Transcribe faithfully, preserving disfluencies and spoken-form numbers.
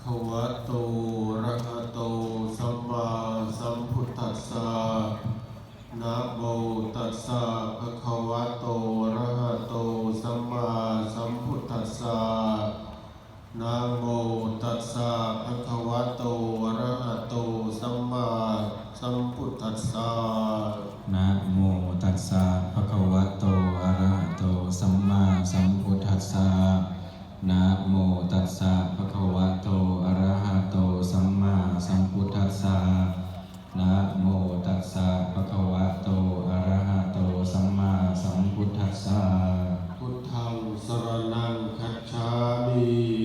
Bhagavato arahato sammāsambuddhassa. Namo tassa bhagavato arahato sammāsambuddhassa. Namo tassa bhagavato arahato sammāsambuddhassa. Namo tassa bhagavato arahato sammāsambuddhassa. Namo tassa bhagavato arahato sammāsambuddhassa. Namo tassa bhagavato arahato sammāsambuddhassa. Buddhaṃ saraṇaṃ gacchāmi.